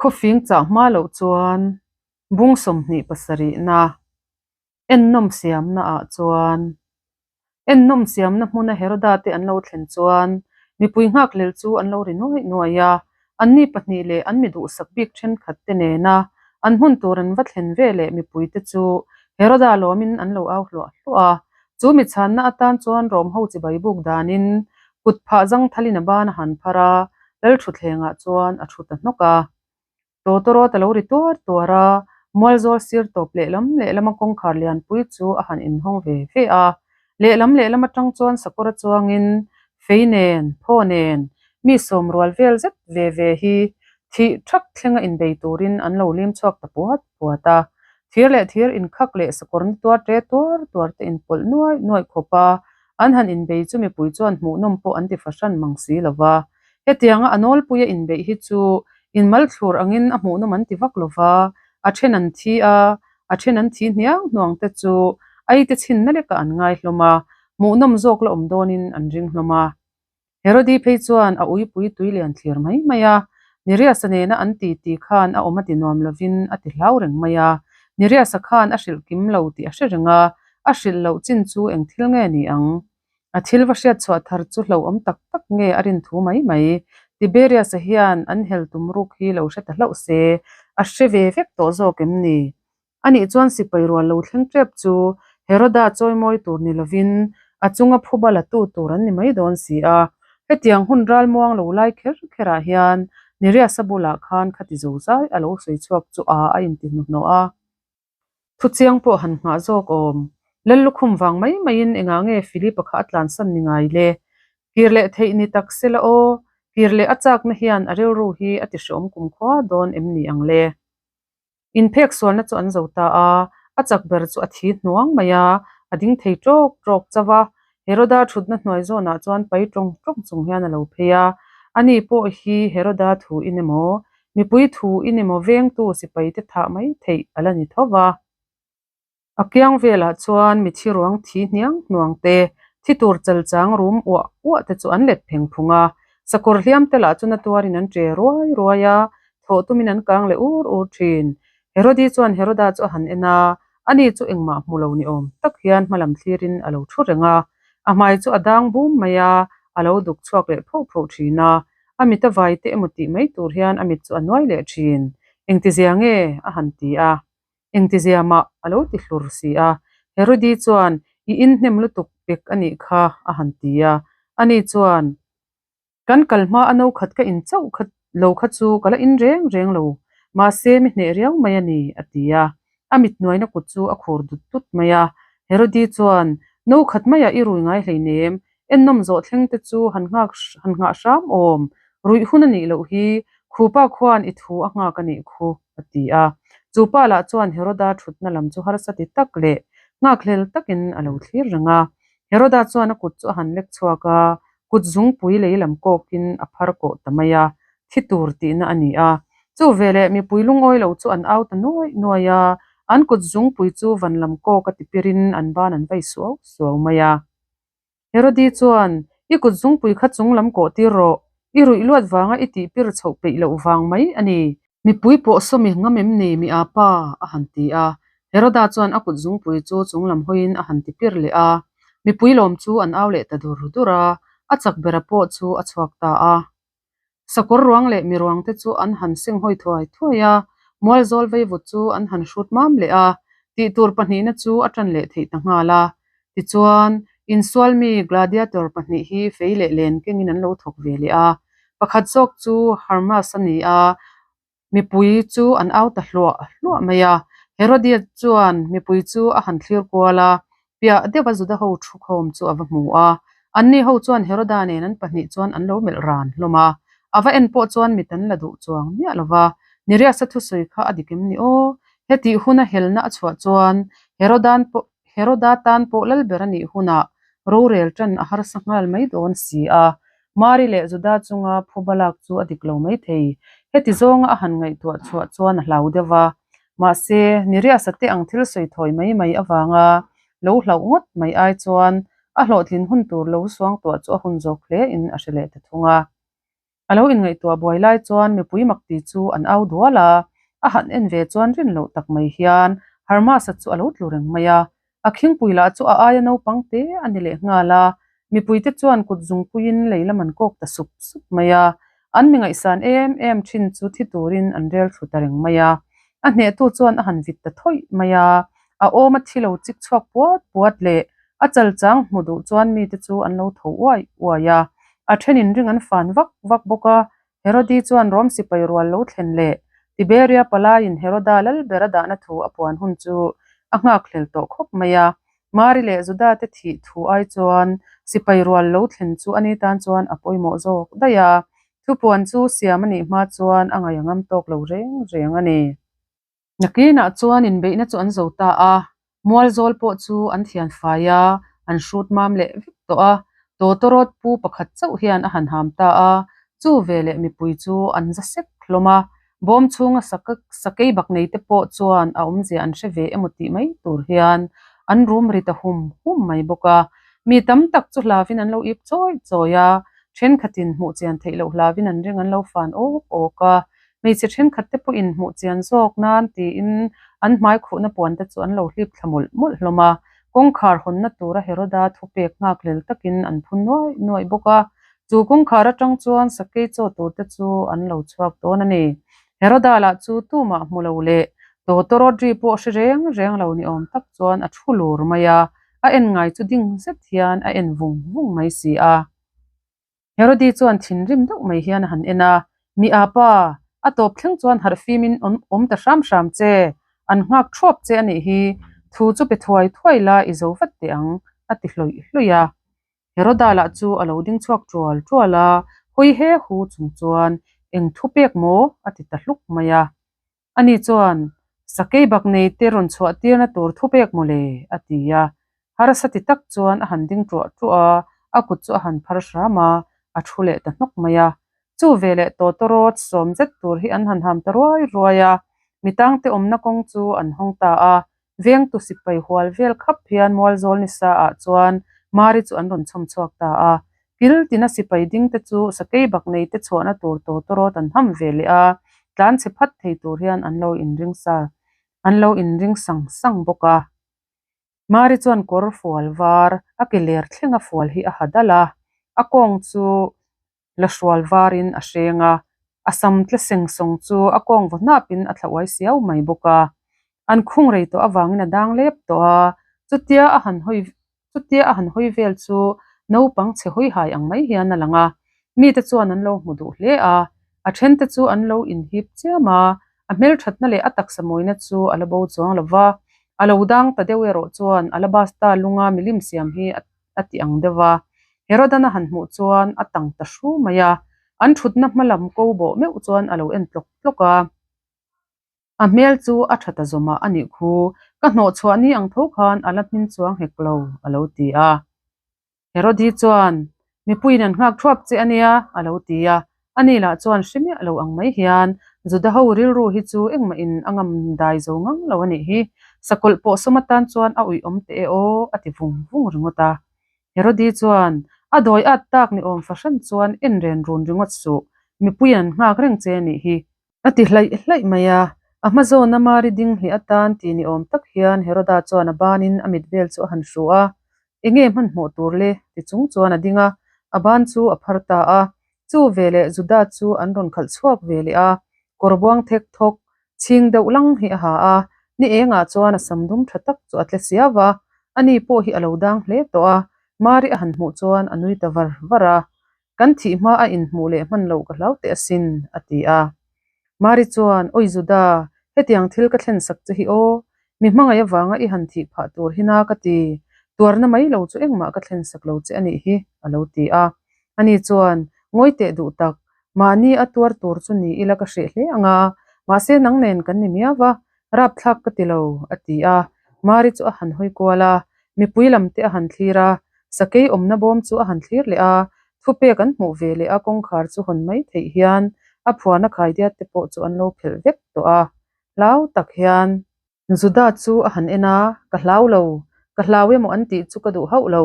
Khawfing chah hma loh chuan bung 27 na ennawm siamna ah chuan ennawm siamna hmuna Heroda te an lo thlen chuan mipui nghakhlel chu an lo ri nuaih nuaih a, anni pahnih leh an mi duhsak bik thenkhat te nena an hmun tur an va thlen ve leh mipui te chu Heroda lawmin an lo au hluah hluah a, chu mi chhanna atan chuan Rom ho chibai buk danin kut phah zangthalin a ban a han phar a, Lalthutthlengah chuan a thu ta hnawk a. Tawtawrawt a lo ri tuar tuar a, Mualzawl sir tawp lehlam lehlama kawngkhar lianpui chu a han inhawng ve ve a. Lehlam lehlam atang chuan sakawr a chuangin fei nen, phaw nen, mi sawm rual vel zet ve ve hi thih thak thlenga inbei turin an lo lim chhuak ta puat puat a. Thir leh thir inkhak leh sakawr ni tuar ṭe tuar tuar te inpawlh nuaih nuaih khawp a, an han inbei chu mipui chuan hmuhnawm pawh an ti fahran mang si lo va. Hetianga a nawlpuia inbeih hi chu inmal thlur angin a hmuhnawm an ti vak lo va, a then an thi a, a then an thi hniang hnuang te chu ai te chhinna lekah an ngai hlawm a, hmuhnawm zawk la awm dawnin an ring hlawm a. Herodi phei chuan a uipui tui lian thlir mai mai a, Niriasa nena an ti ti khan a awm a ti nuam lovin a ti hlau reng mai a, Niriasa khan a hrilh kim lo tih a hre reng a, a hrilh loh chin chu eng thil nge ni ang? A thil va hriat chhuah thar chu hlauhawm tak tak nge a rin thu mai mai. Tiberius-a hian an hel tum ruk hi lo hre ta hlauh se, a hre ve vek tawh zawk em ni? Anih chuan sipai rual lo thleng tep chu Heroda chawimawi tur ni lovin a chunga phuba la tu tur an ni mai dawn si a. Hetiang hun ralmuang lo lai kher kherah hian Nerias-a bulah khan khati zozai a lo sawi chhuak chu a a inti hnuhnawh a. Thuchiang pawh han nghah zawk awm. Lallukhum vang mai maiin engah nge Philip-a kha a tlansan ni ngai le? Kir leh theih ni tak se la aw, kir leh a chakna hian a rilru hi a ti hreawm kumkhua dawn em ni ang le? Inphek sualna chu an zo ta a, a chak ber chu a thi hnuang mai a, a ding thei ṭawk ṭawk chauh a. Heroda ṭhutna hnuai zawnah chuan pai ṭawng ṭawng chung hian a lo phei a, ani pawh hi Heroda thu in emaw, mipui thu in emaw vengtu sipai te thah mai theih a la ni tho va. A kiang velah chuan mithi ruang thi hniang hnuang te, thi tur chal chang rum uah uah te chu an let pheng phung a. Sakawr hliam te lah chu na tuarin an ṭe ruai ruai a, thawh tumin an kang leh ur ur ṭhin. Herodi chuan Heroda chu a han en a, ani chu engmah hmu lo ni awm tak hian hmalam thlirin a lo ṭhu reng a. A hmai chu a dang bum mai a, a lo duk chhuak leh phoh phoh ṭhin a. A mit a vai te emaw tih mai tur hian a mit chu a nuai leh ṭhin. Engtizia nge? a han ti a. Engtizia mah a lo ti hlur si a. Herodi chuan, I inhnem lutuk pek a nih kha, a han ti a. Ani chuan, Kan kal hma a no khat ka in chauh kha lo kha chu ka la in reng reng lo, mahse mi hneh riau mai a ni, a ti a. A mit hnuaina kut chu a khur dut dut mai a. Herodi chuan, No khat maiah i rui ngai hleinem, ennawm zawh thleng te chu han nghak han nghah hram awm, ruih hun a nih loh hi, khupa khuan i thu a nghak a nih khu, a ti a. Chu pa lah chuan Heroda thutna lam chu harsa ti tak leh nghakhlel takin a lo thlir reng a. Heroda chuan a kut chu a han lek chhuak a, kut zungpui lei lam kawkin a phar kawh ta mai a, thi tur tihna a ni a. Chu veleh mipui lungawi lo chu an au ta nuaih nuaih a, an kut zungpui chu van lam kawk a tipirin an ban an vai suau suau mai a. Herodi chuan, I kut zungpui kha chung lam kawh tir rawh, i ruih luat vanga i tih pir chhoh peih loh vang mai a ni. Mipui pawh sawmi ngam em ni mi a pa? a han ti a. Heroda chuan a kut zungpui chu chung lam hawiin a han ti pir leh a. Mipui lawm chu an au leh ta dur dur a, a chak bera pawh chu a chhuak ta a. Sakawr ruang leh mi ruang te chu an han seng hawi thuai thuai a, mualzawl veivut chu an han hrut mam leh a, tih tur pahnihna chu a ṭan leh theih ta nghal a. Tichuan, insual mi gladiator pahnih hi fei leh len kengin an lo thawk ve leh a, pakhat zawk chu Hermas a ni a, Mipui chu an au ta hluah hluah mai a. Herodias chuan mipui chu a han thlir kual a, piah deuha Juda ho thukhawm chu a va hmu a. Anni ho chuan Heroda nen an pahnih chuan an lo melh ran hlawm a. A va en pawh chuan mit an la duh chuang miah lo va. Nerias-a thusawi kha a dik em ni aw? Hetih huna helna a chhuah chuan Herodan pawh Heroda tan pawh lal ber a nih hunah rorel tan a harsa nghal mai dawn si a. Mari leh Juda chunga phuba lak chu a dik lo mai thei. Heti zawnga a han ngaihtuah chhuah chuan a hlau deuh va. Mahse, Nerias-a te ang thil sawi thawi mai mai avanga lo hlauh ngawt mai ai chuan a hlawhtlin hun tur lo suangtuah chu a hun zawk hle in a hre leh ta thung a. A lo inngaihtuah buai lai chuan mipui makti chu an au dual a, a han en ve chuan rin loh tak mai hian Hermas-a chu a lo tlu reng mai a. A khingpui lah chu a aia naupang te a ni leh nghal a, mipuite chuan kut zungpuiin lei lam an kawk ta sup sup mai a. An mi ngaihsan em em thin chu thi turin an rel thlu ta reng mai a. A hnehtu chuan a han vit ta thawih mai a, a awm a thi lo chik chhuak puat puat leh a chalchang hmu duh chuan mite chu an lo tho uai uai a. A thenin ring an fan vak vak bawk a, Herodi chuan Rom sipai rual lo thlen leh Tiberia palaiin Heroda lal ber a dahna thu a puan hun chu a nghakhlel tawh khawp mai a. Mari leh Juda te thih thu ai chuan sipai rual lo thlen chu ani tan chuan a pawimawh zawk daih a, thupuan chu siam a nih hma chuan a ngaih a ngam tawk lo reng reng a ni. Nakinah chuan inbeihna chu an zo ta a, Mualzawl pawh chu an thian fai a, an hrut mam leh vek tawh a, tawtawrawt pu pakhat chauh hian a han ham ta a, chu veleh mipui chu an za sek hlawm a, bawm chhunga sakei bak nei te pawh chuan a awmzia an hre ve emaw tih mai tur hian an rum ri ta hum hum mai bawk a, mi tam tak chu hlavin an lo ip chawi chawi a, thenkhatin hmuh chian theih loh hlavin an ring an lo fan awk awk a, Hmeichhe thenkhat te pawhin hmuh chian zawk nan tiin an hmai khuhna puan te chu an lo hlip thla mawlh mawlh hlawm a. Kawngkhar hawnna tura Heroda thupek nghakhlel takin an phun nuaih nuaih bawk a. Chu kawngkhar atang chuan sakei chaw tur te chu an lo chhuak dawn a ni. Heroda lah chu tumah hmu lo leh tawtawrawt ri pawh hre reng reng lo ni awm tak chuan a thu lur mai a, a en ngai chu ding zet hian a en vung vung mai si a. Herodi chuan thinrim deuh mai hian a han en a, Mi a pa, a tawp thleng chuan harh fimin awm ta hram hram che, an nghak thuap che a nih hi, thu chu pe thuai thuai la i zo vat teh ang, a ti hlawih hlawih a. Heroda lah chu a lo ding chhuak tual tual a, hawi he hu chung chuan, Eng thu pek maw? a ti ta hluk mai a. Ani chuan, Sakei bak nei te rawn chhuah tirna tur thu pek maw le? a ti a. Harsa ti tak chuan a han ding ṭuah ṭuah a, a kut chu a han phar hram a, a thu leh ta hnawk mai a. Chu veleh tawtawrawt sawm zet tur hi an han ham ta ruai ruai a, mitangte awmna kawng chu an hawng ta a. Vengtu sipai hual vel khap hian Mualzawl nisa ah chuan Mari chu an rawn chhawm chhuak ta a. Kil tina sipai ding te chu sakei bak nei te chhuahna tur tawtawrawt an ham ve leh a, tlan chhe phat thei tur hian an lo inring sa, an lo inring sang sang bawk a. Mari chuan kawr fual var, a ke ler thlenga fual hi a ha dal a, a kawng chu la hrual varin a hreng a, a sam tle seng sawng chu a kawng vaw hnapin a thla uai siau mai bawk a. An khung rei tawh avangin a dang lep tawh a, chutia a han hawi chutia a han hawi vel chu naupang chhe hawi hai ang mai hian a lang a, mite chuan an lo hmu duh hle a, a thente chu an lo inhip chiam a, a hmelthatna leh a taksa mawina chu a la bo chuang lo va, a lo dang ta deuh erawh chuan alabasta lunga milim siam hi a a ti ang deuh a. Herodan a han hmuh chuan a tang ta hru mai a, an thutna hma lam ko bawh meuh chuan a lo en tlawk tlawk a. A hmel chu a tha ta zawmah a nih khu, ka hnawh chhuah ni ang tho khan a la hmin chuang hek lo, a lo ti a. Herodi chuan, Mipuiin an nghak thuap che a nia, a lo ti a. Ani lah chuan hre miah lo ang mai hian, Juda ho rilru hi chu engmahin a ngam dai zo ngang lo a nih hi, sakawlh pawh sawm atan chuan a uih awm teh e aw, a ti vung vung ringawt a. Herodi chuan, A dawi at tak ni awm fahran chuan en ren run ringawt suh, mipui an nghak reng che a nih hi, a ti hlaih hlaih mai a. A hma zawna Mari ding hliah atan ti ni awm tak hian Heroda chuan a banin a mit vel chu a han hru a, Enge hmanhmawh tur le? ti chung chuan a ding a, a ban chu a phar ta a. Chu veleh Juda chu an rawn khalh chhuak ve leh a, kawr buang thek thawk chhing deuh lang hi a ha a, ni engah chuan a sam dum tha tak chu a tle siau a, ani pawh hi a lo dang hle tawh a, Mari a han hmuh chuan a nui ta var var a, Kan thih hma a inhmuh leh hman loh ka hlau teh asin, a ti a. Mari chuan, Awi Juda, hetiang thil ka thlen sak che hi aw, mi hmangaih avanga i han thih phah tur hi na ka ti, tuarna mai lo chu engmah ka thlen sak lo che a nih hi, a lo ti a. Ani chuan, Ngawi teh duh tak, mahni a tuar tur chu ni ila ka hreh hle ang a, mahse nang nen kan ni miau va, rapthlak ka ti lo, a ti a. Mari chu a han hawi kual a, mipui lam te a han thlir a, sakei awmna bawm chu a han thlir leh a, thupek an hmuh ve leh a kawngkhar chu hawn mai theih hian a phuarna khaidiat te pawh chu an lo phelh vek tawh a, hlau tak hian. Juda chu a han en a, Ka hlau lo, ka hlau emaw an tih chu ka duh hauh lo.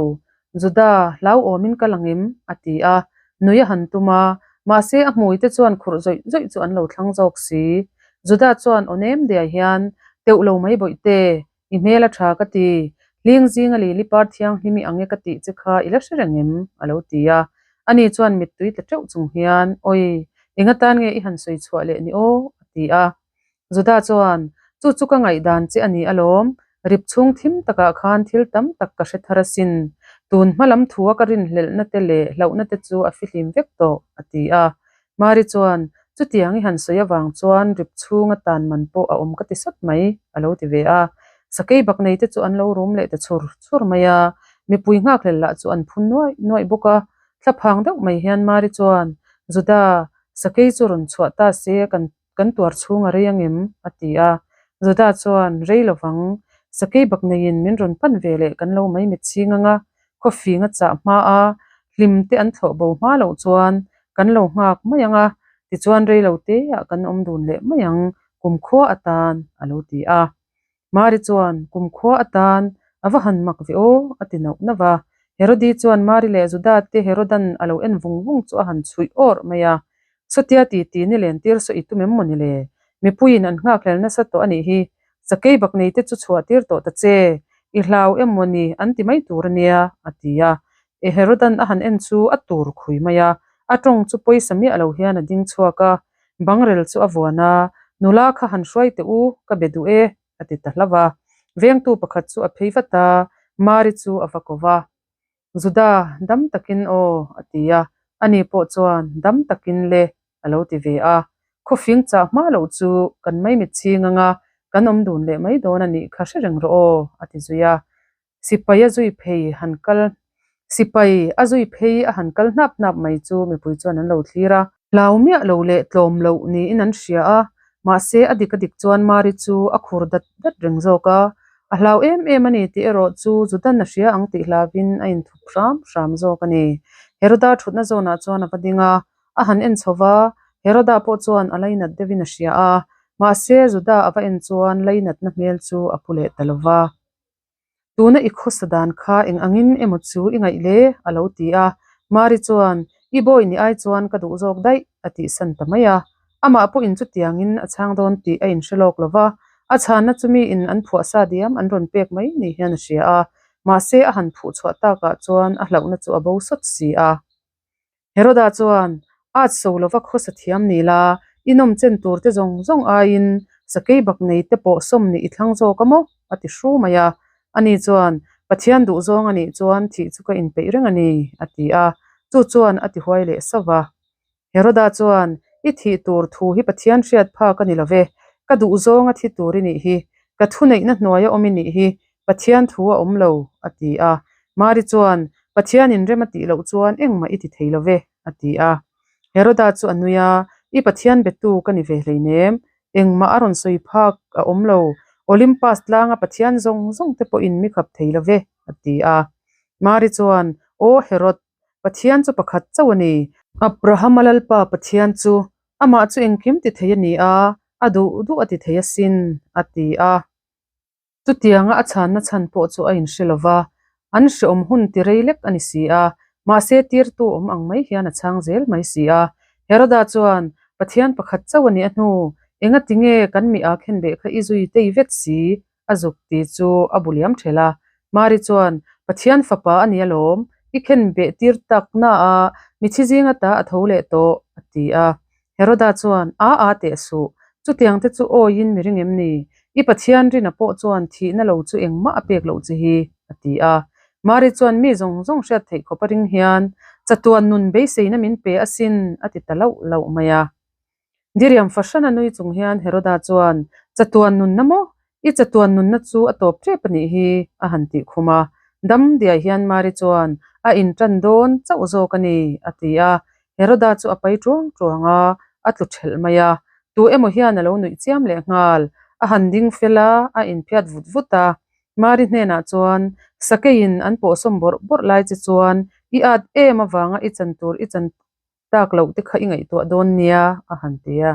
Juda, hlauhawmin ka lang em? a ti a, nui a han tum a. Mahse, a hmui te chuan khurh zawih zawih chu an lo thlang zawk si. Juda chuan aw nem diai hian, Teuh lo mai bawihte, i hmel a tha ka ti. Hling zinga lili par thianghlim i ang e ka tih che kha i la hre reng em? a lo ti a. Ani chuan mittui tla teuh chung hian, Awi, eng atan nge i han sawi chhuah leh ni aw? a ti a. Juda chuan, Chu chu ka ngaihdan che a ni alawm, rip chhung thim takah khan thil tam tak ka hre thar asin. Tun hma lam thua ka rinhlelhna te leh hlauhna te chu a fihlim vek tawh, a ti a. Mari chuan, Chutiang i han sawi avang chuan rip chhunga tan man pawh a awm ka ti sawt mai, a lo ti ve a. Sakei bak nei te chu an lo rum leh ta chhur chhur mai a, mipui nghakhlel lah chu an phun nuaih nuaih bawk a. Thlaphang deuh mai hian Mari chuan, Juda, sakei chu rawn chhuah ta se kan Kan tuar chhung a rei angem? a ti a. Juda chuan, Rei lovang, sakei bak neiin min rawn pan ve leh kan lo mai mitchhing anga khawfing a chah hma a, hlim te an thlawh bo hma loh chuan kan lo nghak mai ang a, tichuan rei lo teah kan awm dun leh mai ang kumkhua atan, a lo ti a. Mari chuan, Kumkhua atan a va han mak ve aw, a ti nauh nauh a. Herodi chuan Mari leh Juda te Herodan a lo en vung vung chu a han chhuih awrh mai a. Sawtia ti ti ni len tir saw i tum em maw ni le? Mipuiin an nghakhlel nasa tawh a nih hi. Sakei bak nei te chu chhuah tir tawh ta che. I hlau em maw ni an ti mai tur a nia, a ti a. E Herodan a han en chu a tur khui mai a. A tawng chu pawisa miah lo hian a ding chhuak a. Bangrel chu a vuan a, Nula kha han hruai teh u, ka be duh e, a ti ta hlauh a. Vengtu pakhat chu a phei vat a, Mari chu a va ko va. Juda, dam takin aw, a ti a. Ani pawh chuan, Dam takin le, a lo ti ve a. Khawfing chah hma loh chu kan maimit chhing anga kan awm dun leh mai dawn a nih kha hre reng rawh aw, a ti zui a. Sipai a zui phei han kal Sipai a zui phei a han kal hnap hnap mai chu mipui chuan an lo thlir a. Hlau miah lo leh tlawm loh niin an hria a, mahse a dik a dik chuan Mari chu a khur dat dat reng zawk a. A hlau em em a ni tih erawh chu Judan a hria ang tih hlauvin a inthup hram hram zawk a ni. Heroda thutna zawnah chuan a va ding a, a han en chho va, Heroda pawh chuan a lainat deuhin a hria a, mahse Juda a va en chuan lainatna hmel chu a pu leh ta lo va. Tuna i khawsa dan kha eng angin emaw chu i ngaih le? a lo ti a. Mari chuan, I bawi ni ai chuan ka duh zawk daih, a tihsan ta mai a. Amah pawhin chutiangin a chhang dawn tih a inhre lawk lo va, a chhanna chu miin an phuah sa diam an rawn pek mai ni hian a hria a. Mahse a han phuh chhuah takah chuan a hlauhna chu a bo sawt si a. Heroda chuan, At so lova khawsa thiam ni la, i nawm chen tur te zawng zawng aiin sakei bak nei te pawh sawm nih i thlang zawk a maw? a ti hru mai a. Ani chuan, Pathian duh zawng a nih chuan thih chu ka inpeih reng a ni, a ti a. Chu chuan a ti huai leh sauh va. Heroda chuan, I thih tur thu hi Pathian hriat phak a ni lo ve, ka duh zawnga thi tur i nih hi, ka thuneihna hnuaia awm i nih hi, Pathian thu a awm lo, a ti a. Mari chuan, Pathianin rem a tih loh chuan engmah i ti thei lo ve, a ti a. Heroda chu a nui a, I Pathian betu ka ni ve hleinem, engmah a rawn sawi phak a awm lo, Olympus tlanga Pathian zawng zawng te pawhin mi khap thei lo ve, a ti a. Mari chuan, Aw Herod, Pathian chu pakhat chauh a ni. Abrahama Lalpa Pathian chu amah chu engkim ti thei a ni a, a duh duh a ti thei asin, a ti a. Chutianga a chhanna chhan pawh chu a inhre lo va, an hreawm hun ti rei lek a ni si a, mahse tirtu awm ang mai hian a chhang zel mai si a. Heroda chuan, Pathian pakhat chauh a nih a hnu, engati nge kan mi aa khenbeh kha i zui tei vet si? a zuk ti chu a bu liam ṭhel a. Mari chuan, Pathian fapa a ni alawm, i khenbeh tir tak na a, mithi zinga ta a tho leh tawh, a ti a. Heroda chuan, A a teh suh, chutiang te chu awiin mi ring em ni? I Pathian rina pawh chuan thihna lo chu engmah a pek loh che hi, a ti a. Mari chuan mi zawng zawng hriat theih khawp a ring hian, Chatuan nun beiseina min pe asin, a ti ta lauh lauh mai a. Diriam fahran a nui chung hian Heroda chuan, Chatuan nunna maw? I chatuan nunna chu a tawp tep a nih hi, a han tih khum a. Dam diai hian Mari chuan, A intan dawn chauh zawk a ni, a ti a. Heroda chu a pai tuang tuang a, a tlu thelh mai a. Tu emaw hian a lo nuih chiam leh nghal. A han ding fel a, a inphiat vut vut a. Mari hnenah chuan, Sakeiin an pawhsawm bawrh bawrh lai che chuan i at em avanga i chan tur i chan tak loh te kha i ngaihtuah dawn nia, a han ti a.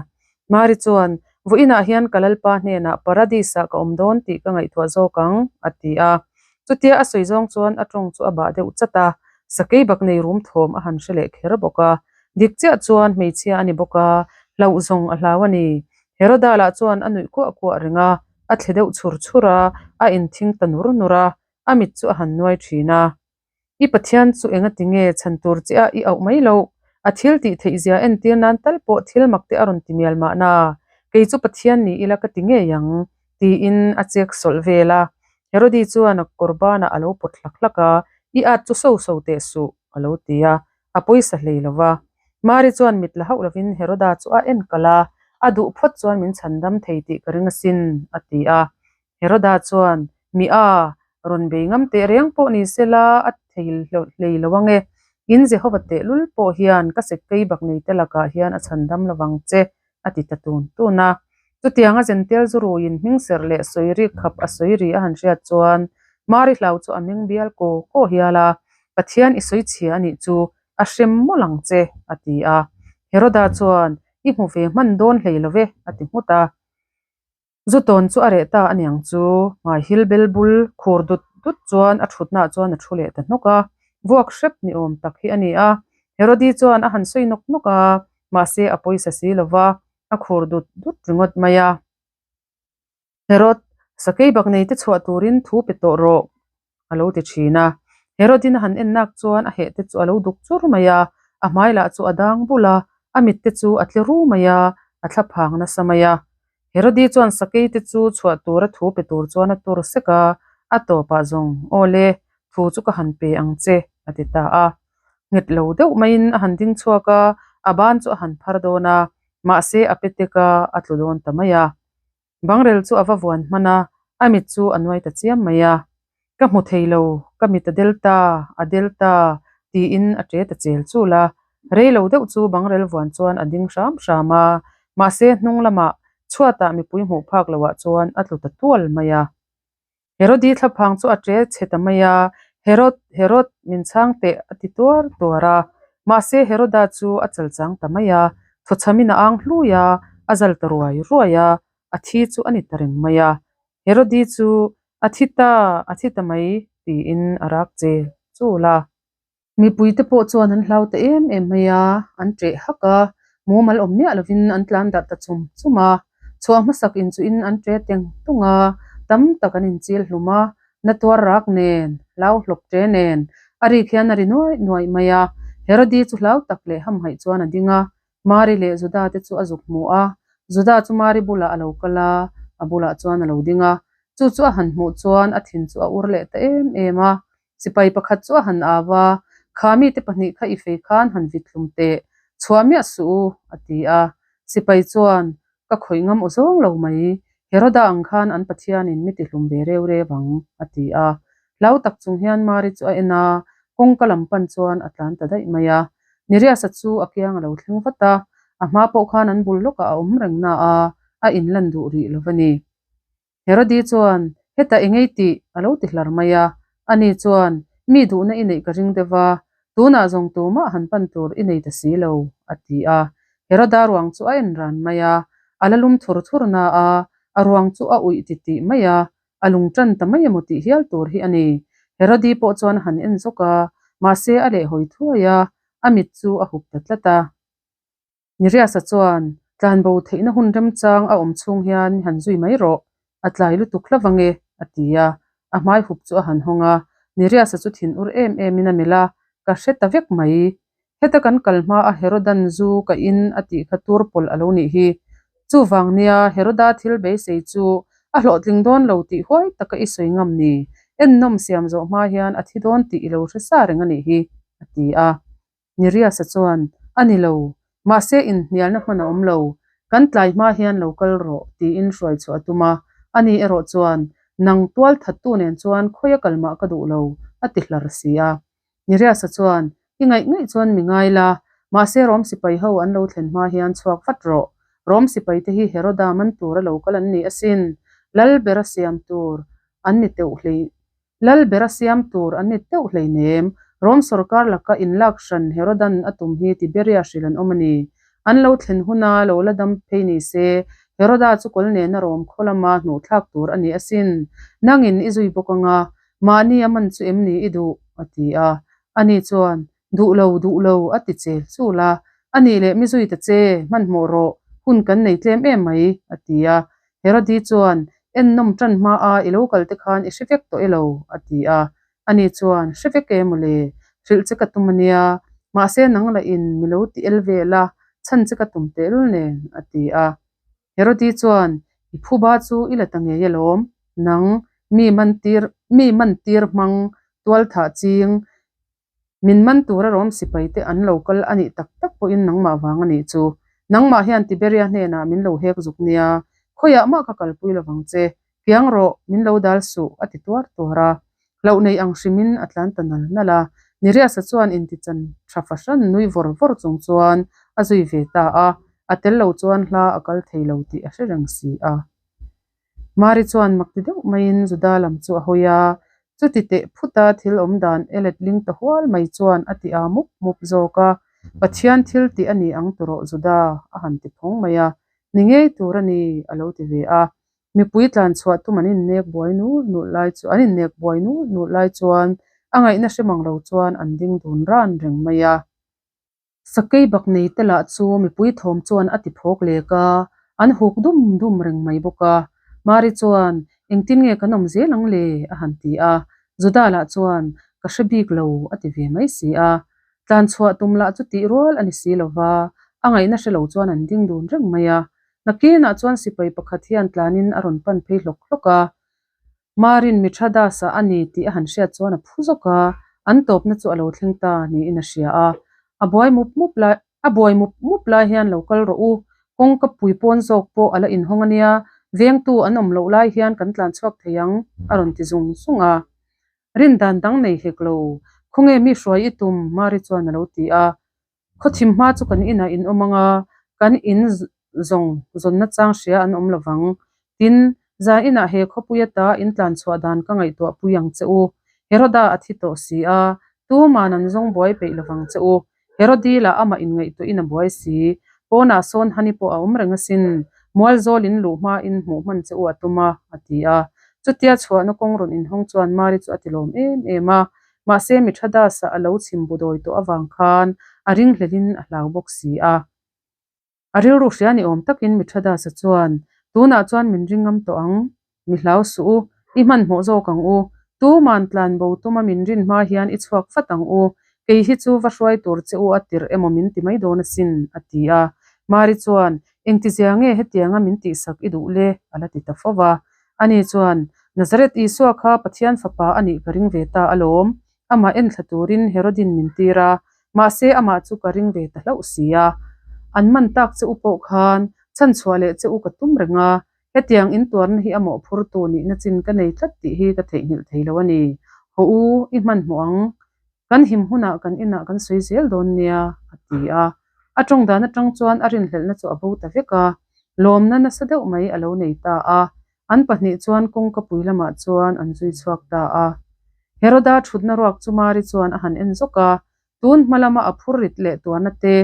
Mari chuan, Vawiinah hian ka Lalpa hnenah Paradis-ah ka awm dawn tih ka ngaihtuah zawk ang, a ti a. Chutia a sawi zawng chuan a tawng chu a bah deuh chat a, sakei bak nei rum thawm a han hre leh kher bawk a. Dik chiah chuan hmeichhia a ni bawk a, hlauh zawng a hlau a ni. Heroda lah chuan a nuih kuah kuah reng a, a thle deuh chhur chhur a, a inthing ta nur nur a, a mit chu a han nuai thin a. I Pathian chu engati nge chhan tur che a i auh mai loh? A thil tih theih zia entir nan tal pawh thil mak te a rawn ti mial mahna, kei chu Pathian ni ila ka ti ngei ang, tiin a chek sawlh vel a. Herodi chuan a kawr banah a lo pawt hlak hlak a, I at chu so so teh suh, a lo ti a, a pawisa hlei lo va. Mari chuan mit la hauh lovin Heroda chu a en kalh a, A duh phawt chuan min chhandam thei tih ka ring asin, a ti a. Heroda chuan, Mi a, rawn bei ngam teh reng pawh ni se la, a thei hlei lo ang e. In Jehova tehlul pawh hian ka sekkei bak nei te lakah hian a chhandam lo vang che, a ti ta tun tun a. Chutianga Zentel zu ruiin hming serh leh sawi rik khap a sawi ri a han hriat chuan Mari hlau chu a meng bial kaw kaw hial a, Pathian i sawi chhia a nih chu, a hrem mawlh ang che, a ti a. Heroda chuan, I hmu ve hman dawn hlei lo ve, a ti nghut a. Zu tawn chu a reh ta a niang chu, hmaihil bel bul khur dut dut chuan a thutnaah chuan a thu leh ta hnawk a, vuak hrep ni awm tak hi a ni a. Herodi chuan a han sawi nawk nawk a, mahse a pawisa si lo va, a khur dut dut ringawt mai a. Herod, sakei bak nei te chhuah turin thu pe tawh rawh, a lo ti thin a. Herodin a han en nak chuan a heh te chu a lo duk chur mai a, a hmai lah chu a dang bul a, a mit te chu a tle ru mai a, a thla phang nasa mai a. Herodi chuan sakei te chu chhuah tura thu pe tur chuan a tur sek a, a tawpah zawng, Aw le, thu chu ka han pe ang che, a ti ta a. Nghet lo deuh maiin a han ding chhuak a, a ban chu a han phar dawn a, mahse a pe tek a, a tlu dawn ta mai a. Bangrel chu a va vuan hman a, a mit chu a nuai ta chiam mai a. Ka hmu thei lo, ka mit a del ta, a del ta, tiin a ṭe ta chel chul a. Rei lo deuh chu bangrel vuan chuan a ding hram hram a, mahse hnung lamah chhuatah mipui hmuh phak loah chuan a tlu ta tual mai a. Herodi thlaphang chu a ṭe chhe ta mai a, Herod, Herod, min chhang teh, a ti tuar tuar a. Mahse Heroda chu a chalchang ta mai a, thawchhamin a ang hlui a, a zal ta ruai ruai a, a thi chu a ni ta reng mai a. Herodi chu, A thi ta, a thi ta mai, tiin a rak chel chul a. Mipuite pawh chuan an hlau ta em em mai a, an ṭeh hak a, mumal awm miah lovin an tlan darh ta chum chum a. Chhuah hmasak inchuhin an ṭe teng tung a, tam tak an inchil hlum a, na tuar rak nen, hlau hlawp ṭe nen, a rik hian a ri nuaih nuaih mai a. Herodi chu hlau tak leh hamhaih chuan a ding a, Mari leh Juda te chu a zuk hmu a. Juda chu Mari bulah a lo kal a, a bulah chuan a lo ding a. Chu chu a han hmuh chuan a thin chu a ur leh ta em em a. Sipai pakhat chu a han au a, Kha mite pahnih kha i fei khan han vit hlum teh, chhuah miah suh u, a ti a. Sipai chuan, Ka khawih ngam aw zawng lo mai, Heroda ang khan an Pathianin mi ti hlum ve reu reu ang, a ti a. Hlau tak chung hian Mari chu a en a, kawngka lam pan chuan a tlan ta daih mai a. Niriasa chu a kiang a lo thleng vat a, a hma pawh khan an bul lawkah a awm reng na a, a inlan duh rih lo va ni. Herodi chuan, Hetah i ngei tih, a lo ti hlar mai a. Ani chuan, Mi duhna i neih ka ring deuh va, tunah zawng tumah han pan tur i nei ta si lo, a ti a. Heroda ruang chu a en ran mai a, a la lum thur thur na a, a ruang chu a uih ti tih mai a, a lung tan ta mai emaw tih hial tur hi a ni. Herodi pawh chuan a han en zawk a, mahse a lehhawi thuai a, a mit chu a hup ta tlat a. Niriasa chuan, Tlanbo theihna hun remchang a awm chhung hian mi han zui mai rawh, a tlai lutuk hlauh ang e, a ti a. A hmai hup chu a han hawng a, Niriasa chu thin ur em emin a melh a, Ka hre ta vek mai. Heta kan kal hma a Herodan zu ka in a tih kha tur pawlh a lo nih hi. Chuvang nia Heroda thil beisei chu a hlawhtling dawn lo tih huai taka i sawi ngam ni? Ennawm siam zawh hma hian a thi dawn tih i lo hre sa reng a nih hi, a ti a. Niriasa chuan, A ni lo, mahse inhnialna hman a awm lo, kan tlai hma hian lo kal rawh, tiin hruai chhuah a tum a. Ani erawh chuan, Nang tual thattu nen chuan khawia kal mah ka duh lo, a ti hlar si a. Niriasa chuan, I ngaih ngaih chuan mi ngai la, mahse Rom sipai ho an lo thlen hma hian chhuak vat rawh. Rom sipai te hi Heroda man tura lo kal an ni asin, lal bera siam tur an ni teuh hlei Lal bera siam tur an ni teuh hleinem. Rom sorkar laka inlak hran Herodan a tum hi Tiberia hrilh an awm a ni. An lo thlen huna lo la dam phei ni se, Heroda chu kawl nena Rom khaw lama hnuhthlak tur a ni asin. Nangin i zui bawk anga, mahni a man chu em ni i duh? a ti a. Ani chuan, Duh lo, duh lo, a ti chel chul a. A nih leh mi zui ta che, hmanhmawh rawh, hun kan nei tlem em mai, a ti a. Herodi chuan, Ennawm tan hma a i lo kal te khan i hre vek tawh elo? a ti a. Ani chuan, Hre vek e mawle, hrilh che ka tum ania, mahse nang lah in mi lo ti el vel a, chhan che ka tum tehlul nen, a ti a. Herodi chuan, I phuba chu i la ta ngei alawm, nang, mi man tir, mi man tir hmang, tualthah ching, Min man tura Rom sipai te an lo kal a nih tak tak pawhin nangmah vang a nih chu. Nangmah hian Tiberia hnenah min lo hek zuk nia, khawiah mah ka kalpui lovang che. Kiang rawh, min lo dal suh, a ti tuar tuar a. Hlauh nei ang hrimin a tlan ta nal nal a. Niriasa chuan intichan tha fahran nui vawr vawr chung chuan a zui ve ta a, a tel lo chuan hla a kal thei lo tih a hre reng si a. Mari chuan mak ti deuh maiin Juda lam chu a hawi a, chuti teh phuta thil awm dan e letling ta hual mai chuan a ti aa mup mup zawk a, Pathian thil tih a ni ang tawrawh Juda a han ti phawng mai a, ni ngei tur a ni a lo ti ve a. Mipui tlan chhuah tum an innek buai nul nul lai chu an innek buai nul nul lai chuan a ngaihna hre mang lo chuan an ding dun ran reng mai a. Sakei bak nei te lah chu mipui thawm chuan a ti phawk lek a, an huk dum dum reng mai bawk a. Mari chuan, Engtin nge kan awm zel ang le? a han ti a. Juda lah chuan, Ka hre bik lo, a ti ve mai si a. Tlan chhuah tum lah chu tih rual a ni si lo va, a ngaihna hre lo chuan an ding dun reng mai a. Nakinah chuan sipai pakhat hian tlanin a rawn pan phei hlawk hlawk a. Marin Mithradas-a a ni tih a han hriat chuan a phu zawk a, an tawpna chu a lo thleng ta niin a hria a. A buai mup mup lai a buai mup mup lai hian lo kal rawh u, kawngka pui pawn zawk pawh a la inhawng a nia, vengtu an awm loh lai hian kan tlan chhuak thei ang, a rawn ti zung zung a. Rin dan dang nei hek lo, khawnge mi hruai i tum? Mari chuan a lo ti a. Khawthim hma chu kan inah in awm ang a, kan in zawng zawnna chang hria an awm lo vang. Tin, zan inah he khawpui ata in tlan chhuah dan ka ngaihtuah pui ang che u. Heroda a thi tawh si a, tuman an zawng buai peih lo vang che u. Herodi lah amah inngaihtuahin a buai si. Pawnah sawn Hani pawh a awm reng asin. Mualzawl in luh hmain hmuh hman che u a tum a, a ti a. Chutia chhuahna kawng rawn inhawng chuan Mari chu a tilawm em em a. Mahse Mithradas-a a lo chhim bu dawi tawh avang khan a ringhlelhin a hlau bawk si a. A rilru hria ni awm takin Mithradas-a chuan, Tunah chuan min ring ngam tawh ang, mi hlau suh u, i hmanhmawh zawk ang u, tuman tlan bo tuma min rin hma hian i chhuak vat ang u, kei hi chu va hruai tur che u a tirh emaw min ti mai dawn asin, a ti a. Mari chuan, Engtizia nge hetianga min tihsak i duh le? a la ti ta fo va. Ani chuan, Nazareth Isua kha Pathian fapa a nih ka ring ve ta alawm, amah enthla turin Herodin min tir a, mahse amah chu ka ring ve ta hlauh si a. An man tak che u pawh khan chhanchhuah leh che u ka tum reng a, hetiang intuarna hi a mawhphurtu nihna chin ka nei tlat tih hi ka theihnghilh thei lo a ni. Hawh u, i hmanhmawh ang. Kan him hunah kan inah kan sawi zel dawn nia, a ti a. A tawng dan atang chuan a rinhlelhna chu a bo ta vek a, lawmna nasa deuh mai a lo nei ta a. An pahnih chuan kawngka pui lamah chuan an zui chhuak ta a. Heroda thutna ruak chu Mari chuan a han en zawk a, tun hma lama a phur rit leh tuarna te,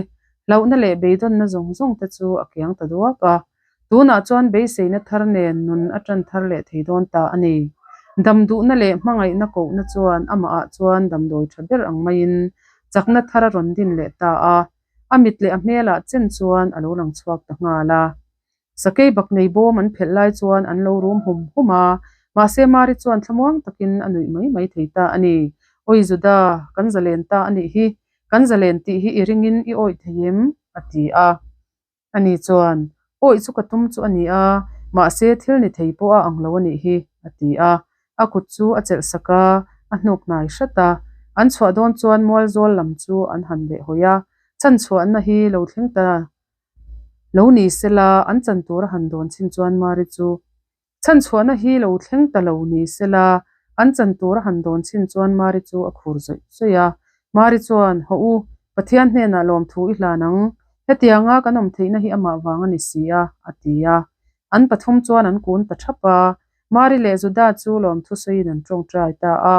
hlauhna leh beidawnna zawng zawng te chu a kiang ta duak a. Tunah chuan beiseina thar nen nun a tan thar leh thei dawn ta a ni. Dam duhna leh hmangaihna kohna chuan amahah chuan damdawi tha ber ang maiin chakna thar a rawn din leh ta a, a mit leh a hmelah chen chuan a lo lang chhuak ta nghal a. Sakei bak nei bawm an phelh lai chuan an lo rum hum hum a, mahse Mari chuan thlamuang takin a nuih mai mai thei ta a ni. Awi Juda, kan zalen ta a nih hi, kan zalen tih hi i ringin i awih thei em? a ti a. Ani chuan, Awih chu ka tum chu a ni a, mahse thil ni thei pawh a ang lo a nih hi, a ti a. A kut chu a chelh sak a, a hnuk hnai hrat a. An chhuah dawn chuan mualzawl lam chu an han leh hawi a, chhanchhuahna hi lo thleng ta lo ni sela, an chan tur a han dawn chin chuan Mari chu Chhanchhuahna hi lo thleng ta lo ni sela, an chan tur a han dawn chin chuan Mari chu a khur zawih zawih a. Mari chuan, Hawh u, Pathian hnenah lawmthu i hlan ang. Hetianga kan awm theihna hi amah vang a ni si a, a ti a. An pathum chuan an kun ta thap a. Mari leh Juda chu lawmthu sawiin an tawngtai ta a.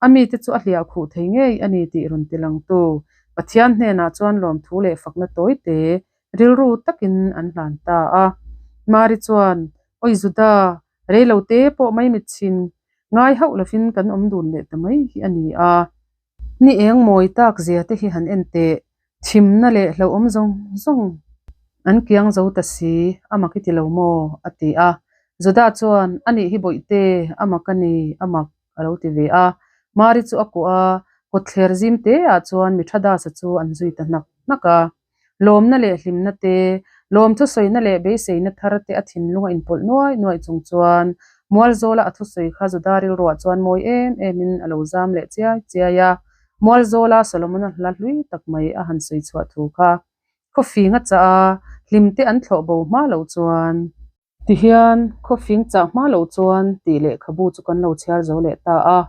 A mite chu a hliah khuh thei ngei a ni tih rawn ti langtu Pathian hnenah chuan lawmthu leh fakna tawite rilru takin an hlan ta a. Mari chuan, Awi Juda, reilote pawh mai mitchhin ngai hauh lovin kan awm dun leh ta mai hi a ni a. Ni eng mawi tak zia te hi han en teh. Thimna leh hlauhawm zawng zawng an kiang zo ta si, a mak i ti lo maw? a ti a. Juda chuan, A nih hi Bawihte, a mak a ni, a mak, a lo ti ve a. Mari chu a kuah a, kawtthler zim te ah chuan Mithradasa chu an zui ta hnak hnak a. Lawmna leh hlimna te, lawm thusawina leh beiseina thar te a thinlung a inpawlh nuai nuai chung chuan Mualzawla a thusawi kha Juda rilruah chuan mawi em emin a lo zam leh chiai chiai a. Mualzawla Solomona hla hlui tak mai a han sawi chhuah thu kha khawfing a chah a, hlimte an thlawh bo hma loh chuan. Tihian, khawfing chah hma loh chuan tih lehkhabu chu kan lo chhiar zo leh ta a,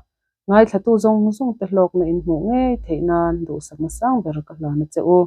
ngaithlatu zawng zawng te hlawkna in hmuh ngei theih nan duhsakna sang ber ka hlan a che u.